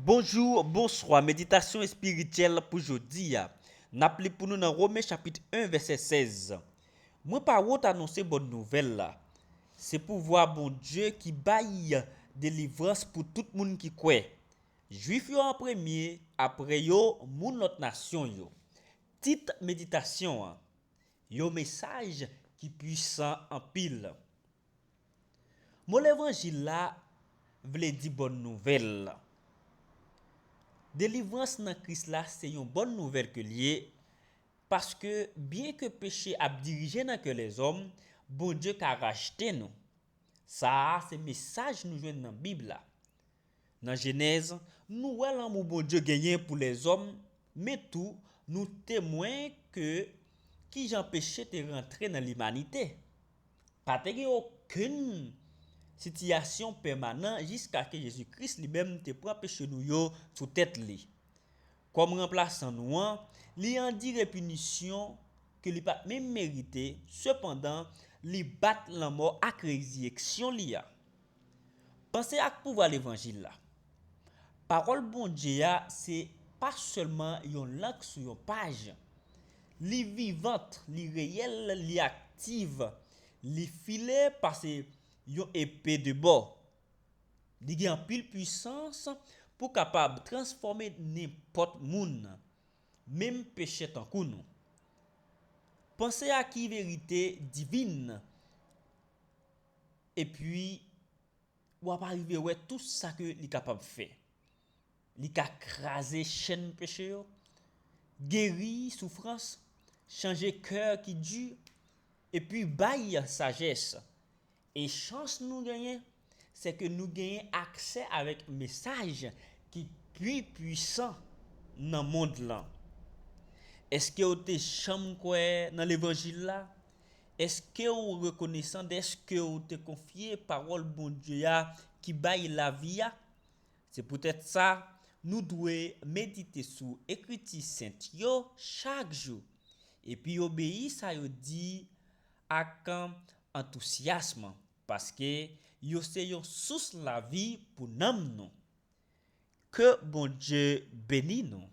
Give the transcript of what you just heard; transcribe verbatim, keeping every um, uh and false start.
Bonjou, bonswa, meditasyon espirityèl pou jodi a. N ap li pou nou nan Women chapit en vèsè sèz. Mwen pa wont anonse bòn nouvèl la. Se pouvwa Bondye ki bay delivrans pou tout moun ki kwè. Jwif yo an premye, apre yo, moun lòt nasyon yo. Tit meditasyon an, yon mesaj ki pwisan anpil. Mo levanjil la vle di bòn nouvèl. Delivrans nan Kris la se yon bòn nouvèl ke l ye, paske byenke peche ap dirije nan kè lèzòm, Bondye ka rachte nou. Sa a se mesaj nou jwenn nan Bib la. Nan Jenèz, nou wè lanmou Bondye genyen pou lèzòm, men tou nou temwen ke kijan peche te rantre nan limanite. Pa te gen okenn sitiyasyon pèmanan jiskaske Jezi Kris li menm te pran peche nou yo sou tèt li. Kòm ranplasan nou an, li andire pinisyon ke li pa t menm merite, sepandan, li bat lanmò ak rezireksyon li a. Panse ak pouvwa levanjil la. Pawòl Bondye a se pa sèlman yon lank sou yon paj. Li vivant, li reyèl, li aktif, li file pase yon epe de bò. Li gen anpil pwisans pou kapab transfòme nenpòt moun, menm pechè tankou nou. Panse a ki verite divin, epi w ap arive wè tou sa ke li kapab fè. Li ka kraze chèn peche yo, geri soufrans, chanje kè ki di, epi bay sajès. E chans nou genyen, se ke nou genyen aksè avèk mesaj ki pi pwisan nan mond lan. Èske w te janm kwè nan levanjil la? Èske w rekonesan dèske w te konfye pawòl Bondye a ki bay lavi a? Se poutèt sa, nou dwe medite sou ekriti sent yo chak jou, epi obeyi sa yo di ak antousyasm, paske yo se yon sous lavi pou nanm nou. Ke Bondye beni nou.